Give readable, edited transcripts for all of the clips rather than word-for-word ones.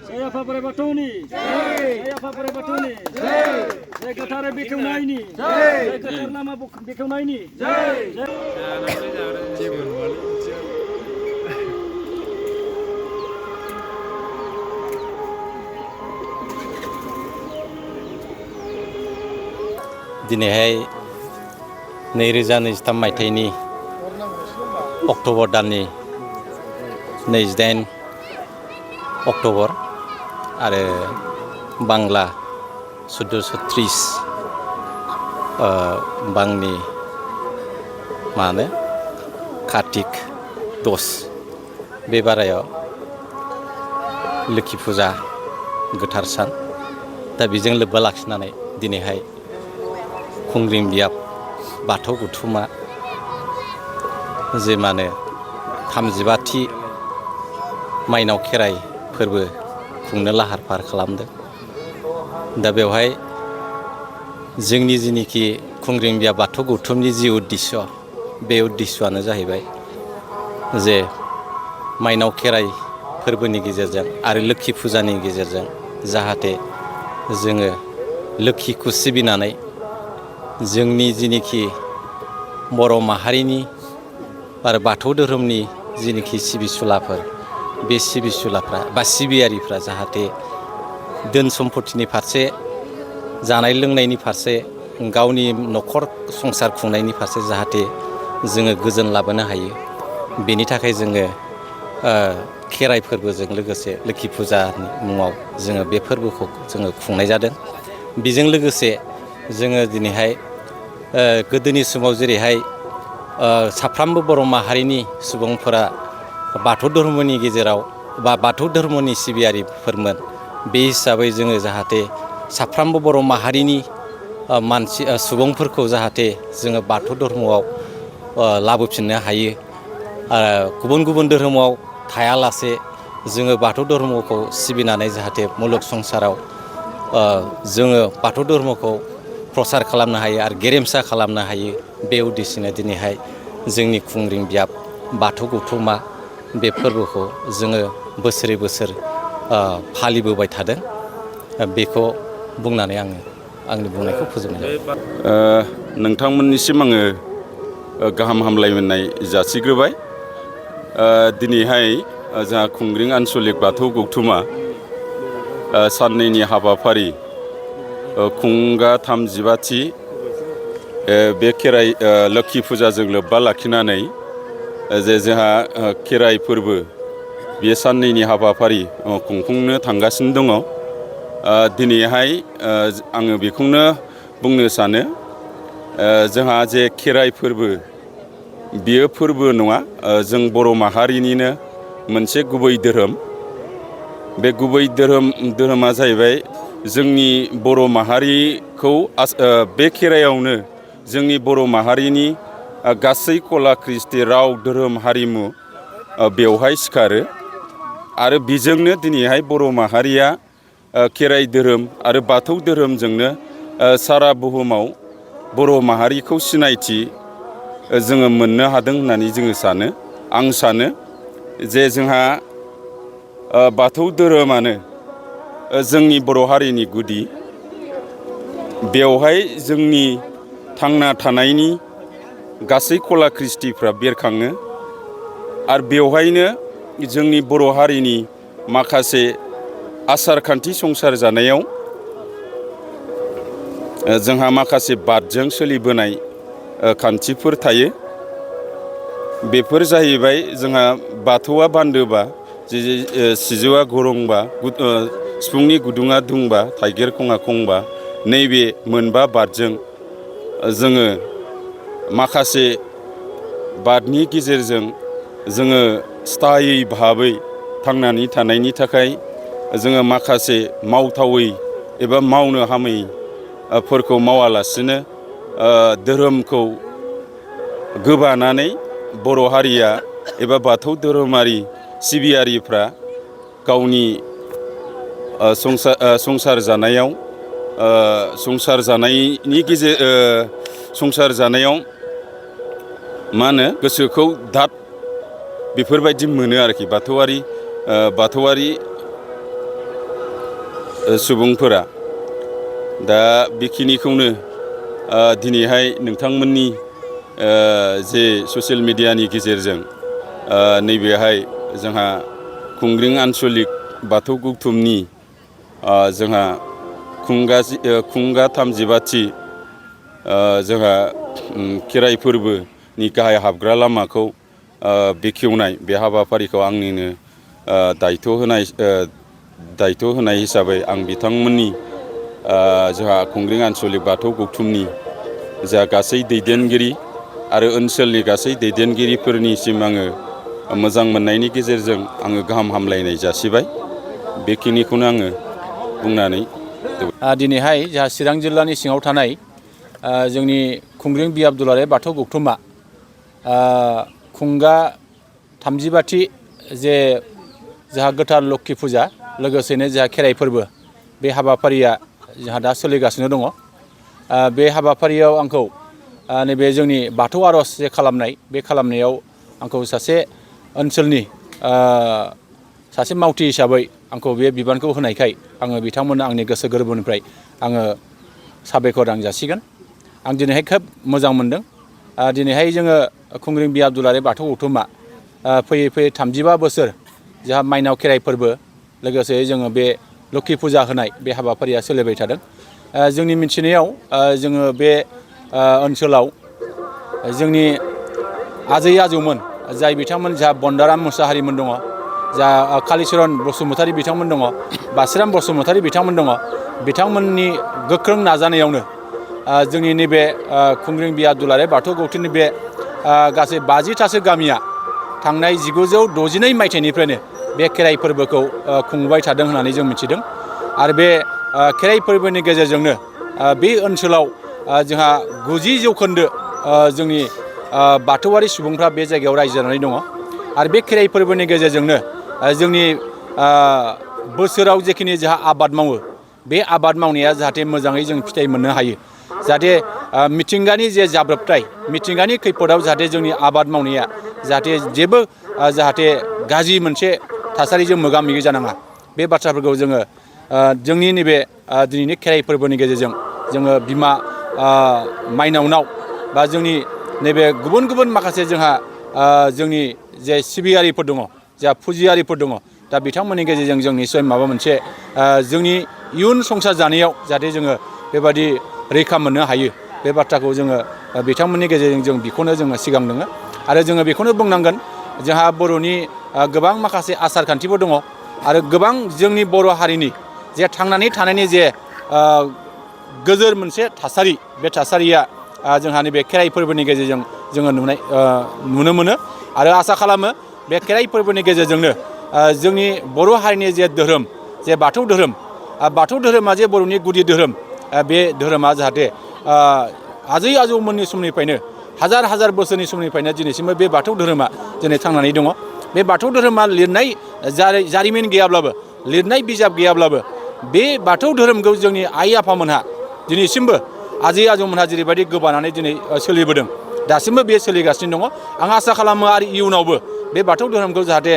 Saya Bodosa Batuni. Saya Bodosa Batuni. Saya Ketara Bekenaini. Saya Ketara nama Bekenaini. दिनैहाय 2023 मायथाइनि October दाननि 28 October आरो बांला 1430 बांनि माने कार्तिक दस बे बारायाव लोखि फुजा गोथार सान दा बेजों लोब्बा लाखिनानै दिनैहाय खुंग्रिं बियाब बाथौ गुथुमा जे माने 35थि माइनाव खेराइ फोरबो खुंनो लाहार फाहार खालामदों दा बेवहाय जोंनि जिनिखि खुंग्रिं बियाब बाथौ गुथुमनि जि उद्देश्य बे उद्देश्यआनो जाहैबाय जे माइनाव खेराइ फोरबोनि गेजेरजों आरो लोखि फुजानि गेजेरजों जाहाथे जोङो लोखिखौ सिबिनानै जोंनि जिनिखि बर' माहारिनि आरो बाथौ धोरोमनि जिनिखि सिबिसुलाफोर बे सिबिसुलाफ्रा बा सिबियारिफ्रा जाहाथे धोन सम्पतिनि फारसे जानाय लोंनायनि फारसे गावनि न'खर संसार खुंनायनि फारसे जाहाथे जोङो गोजोन लाबोनो हायो बेनि थाखाय जोङो खेराइ फोरबोजों लोगोसे लोखि फुजानि मुङाव जोङो बे फोरबोखौ जोङो खुंनाय जादों बेजों लोगोसे जोङो दिनैहाय गोदोनि समाव जेरैहाय साफ्रोमबो बर' माहारिनि सुबुंफोरा बाथौ धर्मनि गेजेराव बा बाथौ धर्मनि सिबियारिफोरमोन बे हिसाबै जोङो जाहाथे साफ्रोमबो बर' माहारिनि मानसि सुबुंफोरखौ जाहाथे जोङो बाथौ धर्मआव लाबोफिननो हायो गुबुन गुबुन धोरोमाव थायालासे जोङो बाथौ धर्मखौ सिबिनानै जाहाथे मुलुग संसाराव जोङो बाथौ धर्मखौ प्रसार खालामनो हायो आरो गेरेमसा खालामनो हायो बे उद्देश्यनो दिनैहाय जोंनि खुंग्रिं बियाब बाथौ गुथुमा बे फोरबोखौ जोङो बोसोरै बोसोर फालिबोबाय थादों बेखौ बुंनानै आङो आंनि बुंनायखौ फोजोबनाय जाबाय नोंथांमोननिसिम आङो गाहाम हामलायनाय जासिग्रोबाय दिनैहाय जोंहा खुंग्रिं आन्सलिक बाथौ गौथुमा साननैनि हाबाफारि खुंगा 35थि बे खेराइ लोखि फुजाजों लोब्बा लाखिनानै जे जोंहा खेराइ फोरबो बे साननैनि हाबाफारि खुंफुंनो थांगासिनो दङ दिनैहाय आङो बेखौनो बुंनो सानो जोंहा जे खेराइ फोरबो बियो फोरबो नङा जों बर' माहारिनिनो मोनसे गुबै धोरोम बे गुबै धोरोमा जाहैबाय जोंनि बर' माहारिखौ बे खेराइयावनो जोंनि बर' माहारिनि गासै कला कृष्टि राव धोरोम हारिमु बेवहाय सिखारो आरो बेजोंनो दिनैहाय बर' माहारिया खेराइ धोरोम आरो बाथौ धोरोमजोंनो सारा बुहुमाव बर' माहारिखौ सिनायथि जोङो मोननो हादों होननानै जोङो सानो। आं सानो जे जोंहा बाथौ धोरोमानो जोंनि बर' हारिनि गुदि। बेवहाय जोंनि थांना थानायनि गासै कला कृष्टिफ्रा बेरखाङो आरो बेवहायनो जोंनि बर' हारिनि माखासे आसार खान्थि संसार जानायाव जोंहा माखासे बादजों सोलिबोनाय खान्थिफोर थायो। बेफोर जाहैबाय जोंहा बाथौआ बान्दोबा सिजौआ गरंबा सिफुंनि गुदुङा दुंबा थाइगिर खङा खंबा नैबे मोनबा बादजों जोङो माखासे बादनि गेजेरजों जोङो स्थायि भाबै थांनानै थानायनि थाखाय जोङो माखासे मावथावै एबा मावनो हामै फोरखौ मावालासिनो धोरोमखौ गोबानानै बर' हारिया एबा बाथौ धोरोमारि सिबियारिफ्रा गावनि संसार जानायाव संसार जानायाव मा होनो गोसोखौ दाद बेफोरबायदि मोनो आरोखि बाथौआरि सुबुंफोरा। दा बेखिनिखौनो दिनैहाय नोंथांमोननि जे ससियेल मिडियानि गेजेरजों नैबेहाय जोंहा खुंग्रिं आन्सलिक बाथौ गौथुमनि जोंहा खुंगा 35थि जोंहा खेराइ फोरबोनि गाहाय हाबग्रा लामाखौ बेखेवनाय बे हाबाफारिखौ आंनिनो दायथ' होनाय हिसाबै आं बिथांमोननि जोंहा खुंग्रिं आन्सलिक बाथौ गौथुमनि जा गासै दैदेनगिरि आरो ओनसोलनि गासै दैदेनगिरिफोरनिसिम आङो मोजां मोननायनि गेजेरजों आङो गाहाम हामलायनाय जासिबाय। बेखिनिखौनो आङो बुंनानै दिनैहाय जोंहा चिरां जिल्लानि सिङाव थानाय जोंनि खुंग्रिं बियाब दुलाराय बाथौ गौथुमा खुंगा 35थि जे जोंहा गोथार लोक्षि फुजा लोगोसेनो जोंहा खेराइ फोरबो बे हाबाफारिया जोंहा दा सोलिगासिनो दङ। बे हाबाफारियाव आंखौ नैबे जोंनि बाथौ आर'ज जे खालामनाय बे खालामनायाव आंखौ सासे ओनसोलनि सासे मावथि हिसाबै आंखौ बे बिबानखौ होनायखाय आङो बिथांमोननो आंनि गोसो गोरबोनिफ्राय आङो साबायखर आं जासिगोन। आं दिनैहाय खोब मोजां मोनदों। दिनैहाय जोङो खुंग्रिं बियाब दुलाराय बाथौ गौथुमा फैयै फैयै 35 बोसोर जोंहा माइनाव खेराइ फोरबो लोगोसे जोङो बे लोक्षि फुजा होनाय बे हाबाफारिया सोलिबाय थादों। जोंनि मिथिनायाव जोङो बे ओनसोलाव जोंनि आजै आजौमोन जाय बिथांमोन जा बन्दाराम मुसाहारिमोन दङ, जा कालिचरन बसुमतारी बिथांमोन दङ, बासिराम बसुमतारी बिथांमोन दङ, बिथांमोननि गोख्रों नाजानायावनो जोंनि नैबे खुंग्रिं बियाब दुलाराय बाथौ गौथुमनि बे गासै 50थासो गामिया थांनाय 1962 मायथाइनिफ्रायनो बे खेराइ फोरबोखौ खुंबाय थादों होननानै जों मिथिदों। आरो बे खेराइ फोरबोनि गेजेरजोंनो बे ओनसोलाव जोंहा 90% जोंनि बाथौआरि सुबुंफ्रा बे जायगायाव रायजो जानानै दङ। आरो बे खेराइ फोरबोनि गेजेरजोंनो जोंनि बोसोराव जेखिनि जोंहा आबाद मावो बे आबाद मावनाया जाहाथे मोजाङै जों फिथाइ मोननो हायो, जाहाथे मिथिंगानि जे जाब्रबथाय मिथिंगानि खैफोदाव जाहाथे जोंनि आबाद मावनाया जाहाथे जेबो गाज्रि मोनसे थासारिजों मोगा मोगि जानाङा, बे बाथ्राफोरखौ जोङो जोंनि नैबे दिनैनि खेराइ फोरबोनि गेजेरजों जोङो बिमा माइनावनाव बा जोंनि नैबे गुबुन गुबुन माखासे जोंहा जोंनि जे सिबियारिफोर दङ, जा फुजियारिफोर दङ, दा बिथांमोननि गेजेरजों जों निस्सय माबा मोनसे जोंनि इयुन संसार जानायाव जाहाथे जोङो बेबादि रैखा मोननो हायो, बे बाथ्राखौ जोङो बिथांमोननि गेजेरजों जों बेखौनो जोङो सिगांदों। आरो जोङो बेखौनो बुंनांगोन, जोंहा बर'नि गोबां माखासे आसार खान्थिफोर दङ आरो गोबां जोंनि बर' हारिनि जे थांनानै थानायनि जे गोजोर मोनसे थासारि, बे थासारिया जोंहा नैबे खेराइ फोरबोनि गेजेरजों जोङो नुनो मोनो। आरो आसा खालामो बे खेराइ फोरबोनि गेजेरजोंनो जोंनि बर' हारिनि जे धोरोम, जे बाथौ धोरोमा जे बर'नि गुदि धोरोम, बे धोरोमा जाहाथे आजै आजौमोननि समनिफ्रायनो हाजार हाजार बोसोरनि समनिफ्रायनो दिनैसिमबो बे बाथौ धोरोमा दिनै थांनानै दङ। बे बाथौ धोरोमा लिरनाय जारिमिन गैयाब्लाबो, लिरनाय बिजाब गैयाब्लाबो, बे बाथौ धोरोमखौ जोंनि आइ आफामोनहा दिनैसिमबो आजै आजौमोनहा जेरैबायदि गोबानानै दिनै सोलिबोदों दासिमबो बे सोलिगासिनो दङ आं आसा खालामो आरो इयुनावबो बे बाथौ धोरोमखौ जाहाथे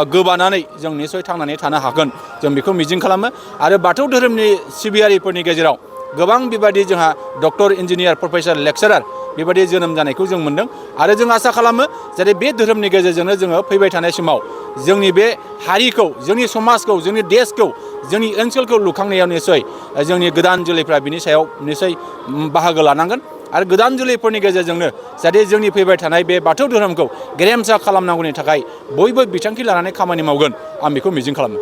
गोबानानै जों निसय थांनानै थानो हागोन जों बेखौ मिजिं खालामो आरो बाथौ धोरोमनि सिबियारिफोरनि गेजेराव गोबां बेबायदि जोंहा डक्टर इन्जिनियार प्रफेसार लेक्सारार बेबायदि जोनोम जानायखौ जों मोन्दों आरो जों आसा खालामो जाहाथे बे धोरोमनि गेजेरजोंनो जोङो फैबाय थानाय समाव जोंनि बे हारिखौ जोंनि समाजखौ जोंनि देशखौ जोंनि ओनसोलखौ लुखांनायाव निसय जोंनि गोदान जोलैफ्रा बिनि सायाव निसय बाहागो लानांगोन आरो गोदान जोलैफोरनि गेजेरजोंनो जाहाथे जोंनि फैबाय थानाय बे बाथौ धोरोमखौ गेरेमसा खालामनांगौनि थाखाय बयबो बिथांखि लानानै खामानि मावगोन आं बेखौ मिजिं खालामो